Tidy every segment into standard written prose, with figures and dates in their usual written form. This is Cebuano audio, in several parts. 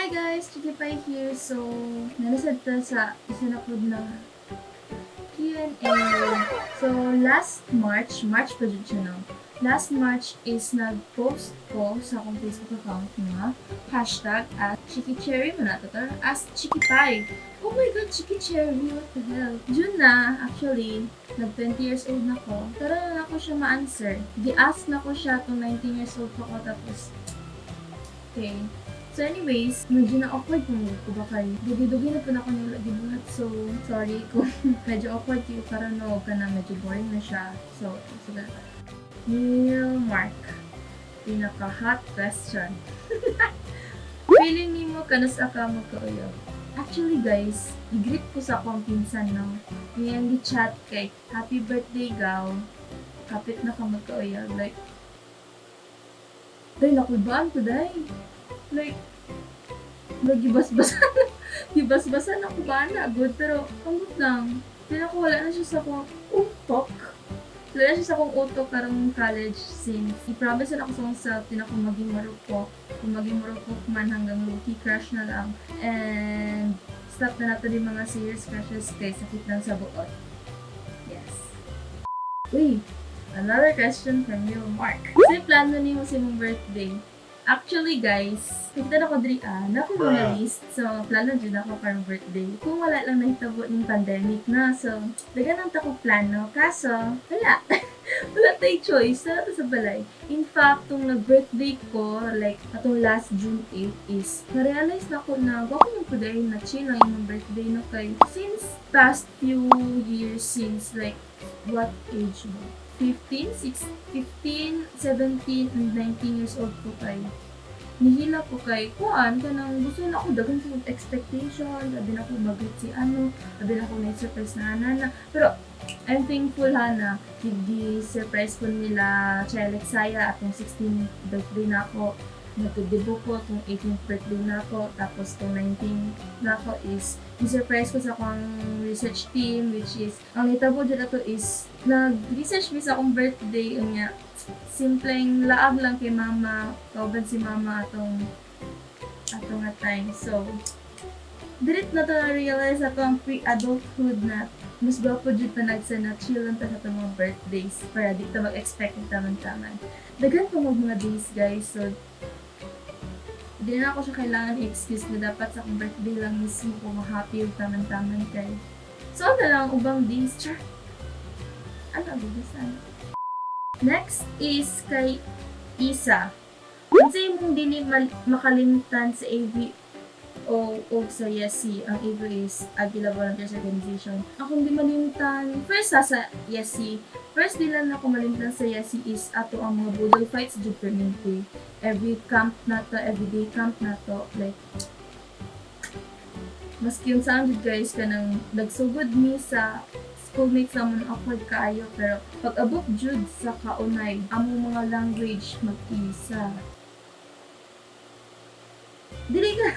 Hi guys! Chicky Pie here. So, naa na sad ta sa isa na pod na Q&A. So, last March, March pa jud siya, no? Last March is nag-post ko sa akong Facebook account nga #AskChickyCherry man na to, Ask Chicky Pie. Oh my God, Chicky Cherry, what the hell? June na, actually, nag 20 years old na ko. Pero na ako siya ma-answer. Gi-ask na ko siya tong 19 years old pa ko, tapos, okay. So anyways, medyo na awkward kung ko ba kay dugi-dugi na po na ako nila gibuhat. So, sorry kung medyo awkward kayo karon, no, ka na medyo boring na siya. So, sige na. Neil Mark. Pinaka-hot question. Feeling nimo kanus-a ka magkauyab? Actually guys, i-greet ko sa akong pinsan, no. Iyang gi-chat kay, "Happy birthday gaw. Kapit na ka magkauyab." Like, day, nakulbaan ko day. Like, gibasbasan. Gibasbasan ako ba na, good. Pero, ambot lang. Pinaka wala na siya sa akong utok. Wala na siya sa akong utok karong college since i-promise na ako sa akong self din ako maging marupok. Kung maging marupok man hanggang low-key crush na lang. And stop na nato yung mga serious crushes kay sakit lang sa buot. Yes. Uy, another question from you, Mark. Unsay plano nimo sa imong birthday? Actually, guys, kita na ko diri ah, na ako mga list. So, plano jud ako karong birthday. Kung wala lang nahitabo ning pandemic na. So, daghan lang ta ko plano. Kaso, wala. Wala tay choice. Naa ta sa balay. In fact, tong nag-birthday ko, like, atong last June 8 is, na-realize na ko na, gwapo man ko dahil na chill lang yung birthday no kay, since past few years, since like, what age ba? 15, 6, 15, 17, and 19 years old ko kay nihila ko kay kuan kanang gusto na ako daghan sa expectation, sabi na ko mag si ano, sabi na ko na surprise na na, pero I'm thankful ha na gi-surprise ko nila Chai Saya atong 16th birthday na ako, nagdebut ko atong 18th birthday na ako, tapos tong 19 na ako is i-surprise ko sa akong research team, which is ang nitabo dyan ato is nag-research mi sa akong birthday, unya simpleng laag lang kay mama, kauban si mama atong nga time. So dirit na to na-realize ato ang pre-adulthood na mas gwapo jud panagsa na chill lang ta sa atong mga birthdays para di ta mag-expect ng taman-taman. Daghan pa mag mga days, guys, so di na ako siya kailangan i-excuse na dapat sa akong birthday lang mismo ko ma-happy ug taman-taman kay so na lang ubang days, char. Ano ba basta? Next is kay Isa. Unsa imong dili makalimtan sa AV o og sa YESI? Ang AVO is Agila Volunteers Organization. Akong di malimtan, first sa YESI, first di lang ako malimtan sa YESI is ato ang mga budol fights jud permanente. Every camp na to, everyday camp na to, like, maski yung saan jud guys, kanang nagsugod mi sa schoolmates namon, awkward kaayo, pero pag abot jud sa kaunay among mga language mag-isa dili ka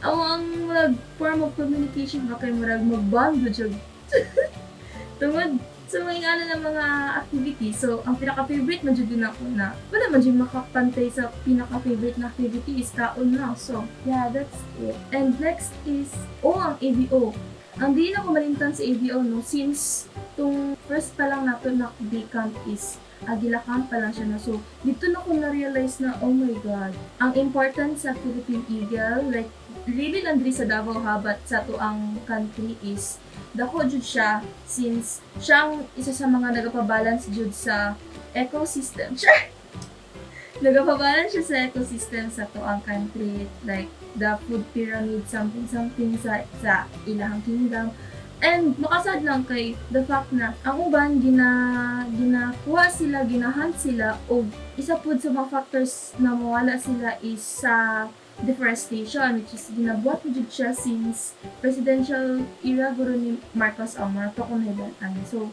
amo ang murag form of communication ba kay murag mag-bond jud siya tungod sa mga ano ng mga activity. So, ang pinaka-favorite man jud nako na wala man jud makapantay sa pinaka-favorite na activity is kaon na. So, yeah, that's it. And next is, oh, ang AVO. Ang di na ko malimtan sa AVO, no, since tong first pa lang nato na day camp is Agila Camp pa lang siya na. So, dito na ko na-realize na, oh my God, ang important sa Philippine Eagle, like, really lang diri sa Davao ha, but sa ang country is, dako jud siya since siya ang isa sa mga nagapabalance jud sa ecosystem. Sure! Nagapabalance siya sa ecosystem sa ang country, like the food pyramid, something something sa ilahang kingdom. And makasad lang kay the fact na ang uban ginakuha sila, ginahunt sila, o isa pud sa mga factors na mawala sila is sa deforestation, which is ginabuhat mo jud siya since presidential era guro ni Marcos Amor pa kung nahibal-an. So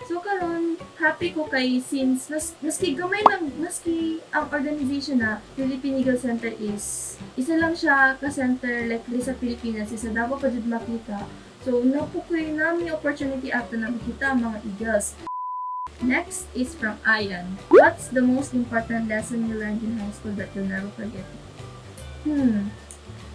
karon happy ko kay since maski gamay lang, maski ang organization na Philippine Eagle Center is isa lang siya ka center like diri sa Pilipinas, isa Davao pa jud makita. So napukoy nami opportunity after na makita ang mga eagles. Next is from Ayan. What's the most important lesson you learned in high school that you'll never forget?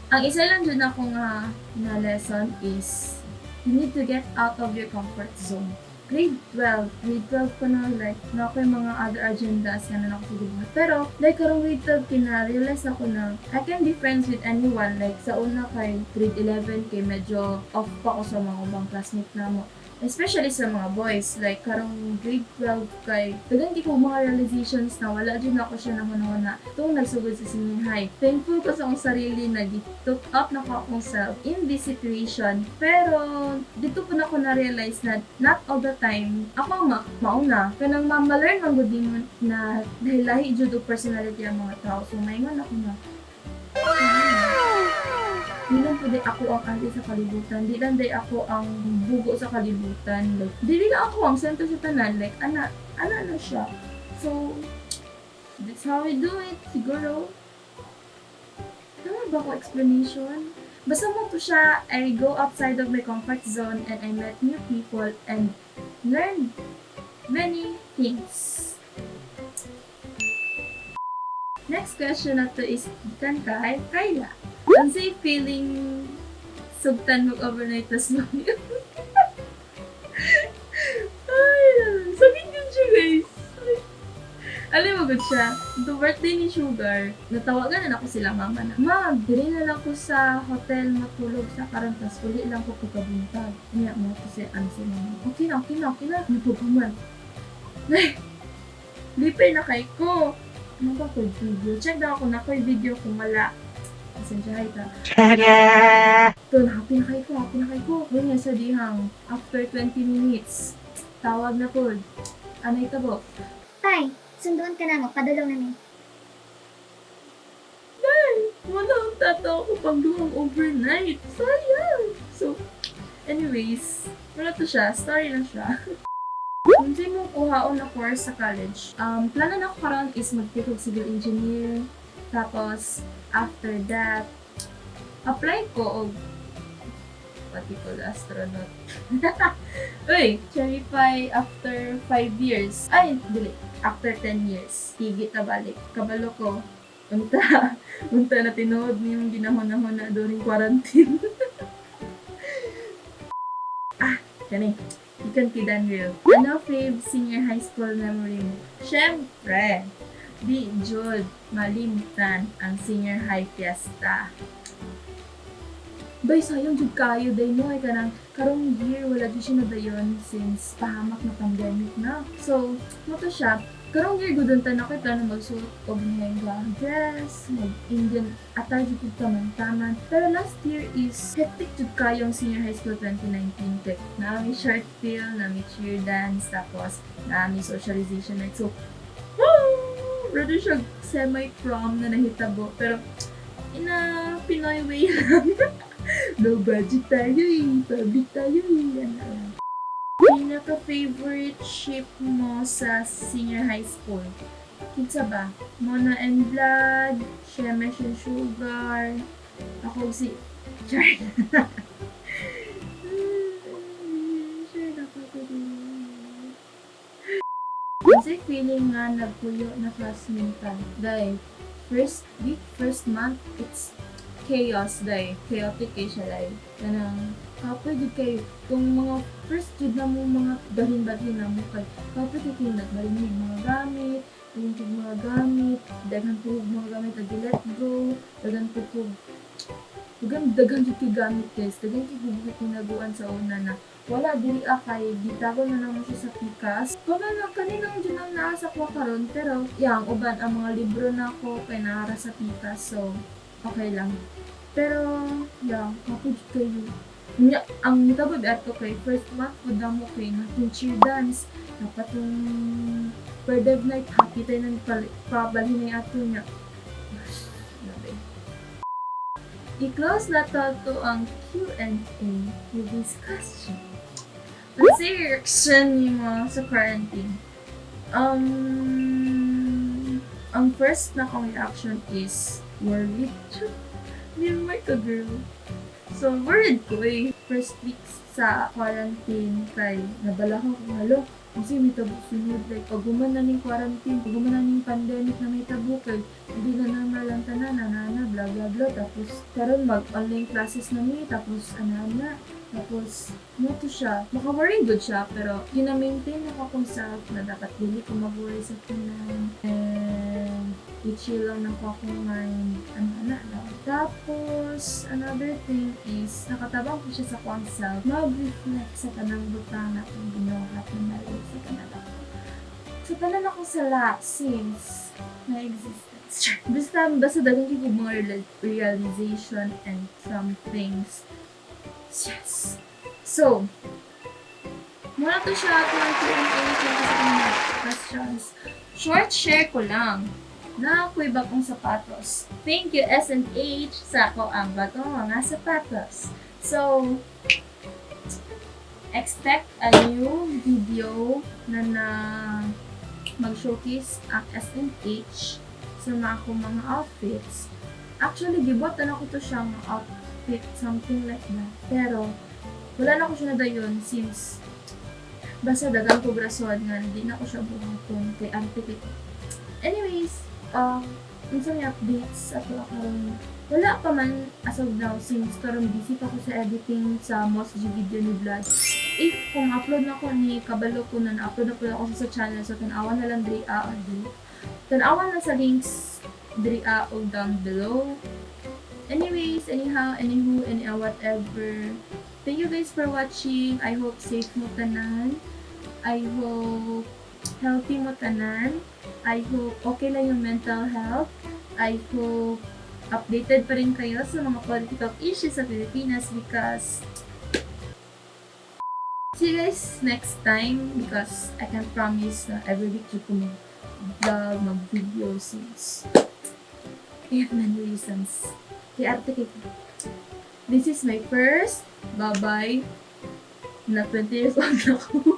Ang isa lang jud ako nga na lesson is you need to get out of your comfort zone. Grade 12, grade 12 ko na, like, naa koy mga other agendas nga na ako sa gibuhat. Pero, like, karong grade 12, kina-realize ako na I can be friends with anyone. Like, sa una kay grade 11, kay medyo off pa ako sa mga ubang classmate namo. Especially sa mga boys. Like, karong grade 12 kay, daghan di ko mga realizations na wala jud ako siya nahuna-huna 'tong nagsugod sa senior high. Thankful ko sa akong sarili na took up na ko akong self in this situation. Pero, didto pud nako na-realize na not all the time, ako ang mauna. Kanang ma-learn man gud nimo na lahi-lahi jud og personality ang mga tao. So, maingon ako na, "Di lang pwede ako ang anti sa kalibutan. Di lang diay ako ang bugo sa kalibutan. Like, dili lang ako ang center sa tanan." Like, ana, ana na siya. So, that's how we do it, siguro. Tama ba ko explanation? Basta mao to siya, I go outside of my comfort zone and I met new people and learned many things. Next question na to is gikan kay Kyla. Unsay feeling sugtan mo overnight tas mami? Ay, sakit jud siya, guys. Alam mo gud siya, the birthday ni Sugar, natawagan na ako sila mama na, "Ma, diri na lang ko sa hotel matulog sa karon, tas uli lang ko pagkabuntag." Niya mo to si ano si mama. "Okay na, okay na, okay na." Napaghuman. Ay, lipay na kay ko. Ano ba ko video? Check daw ako na ko'y video kung wala. Pasensya ta. Ito, happy na kay ko, happy na kay ko. Yun nga sa dihang, after 20 minutes, tawag na po. Ano ito po? Tay, sunduon ka namo, padulong na mi. Wala ang tataw ko pang duhang overnight. Sayang! So, anyways, wala to siya. Story na siya. Unsay mo kuhaon na course sa college? Plano na ko karon is mag-take og civil engineer. Tapos, after that, apply ko og what you call astronaut. Uy, cherry pie after 5 years. Ay, dili. After 10 years. Higit na balik. Kabalo ko. Unta, unta na tinuod niyong ginahuna-huna during quarantine. Ah, kani. Ikan kay Daniel. Ano fave senior high school memory mo? Siyempre, di jud malimtan ang senior high fiesta. Bay, sayang jud kayo day no, ay kanang karong year wala jud siya nadayon since pahamak na pandemic na. So, mao to siya. Karong year gud unta na ko'y plano magsuot og lehenga dress, mag Indian attire jud kog taman-taman. Pero last year is hectic jud kayo ang senior high school 2019 kay naa mi short film, naa mi cheer dance, tapos naa mi socialization night. So, woo! Ready siya semi-prom na nahitabo. Pero, in a Pinoy way lang. Low budget tayo eh. Public tayo eh. Ano lang. Pinaka-favorite ship mo sa senior high school? Kinsa ba? Mona and Blood, Shemesh and Sugar, ako si... Char. Sure na ko to. Kasi feeling nga nagpuyo na classmate ka. Dahil, first week, first month, it's chaos day. Chaotic kay siya day. Kanang, kapoy jud kayo. Kung mga first jud na mo mga balhin-balhin na mo kay kapoy kay kayo nagbalhin yung mga gamit, yung mga gamit, daghan po og mga gamit na let go, daghan po kog daghan daghan jud kay gamit, guys. Daghan kay bukit tinaguan sa una na wala diri ah kay gitago na namo siya sa pikas. Kumbaga na kaninang jud ang naa sa kuha karon, pero yang uban ang mga libro na ko kay naa ra sa pikas, so okay lang. Pero yeah, kapoy jud kayo. Nya, ang nitabo ato kay first month pud namo kay natong cheer dance, dapat yung per dev night happy tayo nang pabalhin na ato niya. Grabe. I-close na to ang Q&A with this question. What's your reaction nimo sa quarantine? Ang first na kong reaction is worried. Hindi mo ka, girl. So, worried ko eh. First weeks Sa quarantine kay nabalaka ko, halo, kasi may tabo sunod, like pag human na ning quarantine, pag human na ning pandemic na may tabo kay hindi na normal ang tanan na na blah blah blah. Tapos karon mag online classes na mi, tapos ana na, tapos mo to siya maka-worry good siya, pero gina-maintain na akong self na dapat dili ko mag-worry sa tanan and i-chill lang nako akong mind, ano na lang. Tapos, another thing is, nakatabang ko siya sa akong self, mag-reflect sa tanang butang na akong ginuhat na nalay sa tanan ako. Sa tanan ako sala since my existence. Basta, basta daghan kay kog mga realization and some things. Yes! So, mao na to siya akong Q&A kung sa mga questions. Short share ko lang na ako'y bagong sapatos. Thank you, S&H, sa akoang bagong mga sapatos. So, expect a new video na na mag-showcase ang S&H sa mga akong mga outfits. Actually, gibuhat na ko to siyang outfit, something like that. Pero, wala na ko siya nadayon since basta dagang ko rason nga hindi na ko siya buhaton kay ante kay. Anyways, unsa may updates ato karon? Wala pa man as of now since karon busy pa ko sa editing sa Mos G video ni Vlad. If kung upload na ko ni, kabalo ko na na-upload na po ako sa channel, so tan-awan na lang diri a or diri. Tan-awan na sa links diri a o down below. Anyways, anyhow, anywho, anyhow, whatever. Thank you guys for watching. I hope safe mo tanan. I hope healthy mo tanan. I hope okay lang yung mental health. I hope updated pa rin kayo sa mga political issues sa Pilipinas because see you guys next time, because I can promise na every week jud ko mag-vlog, mag-video since I have many reasons. Kay arte kay ko. This is my first bye-bye na 20 years old na ako.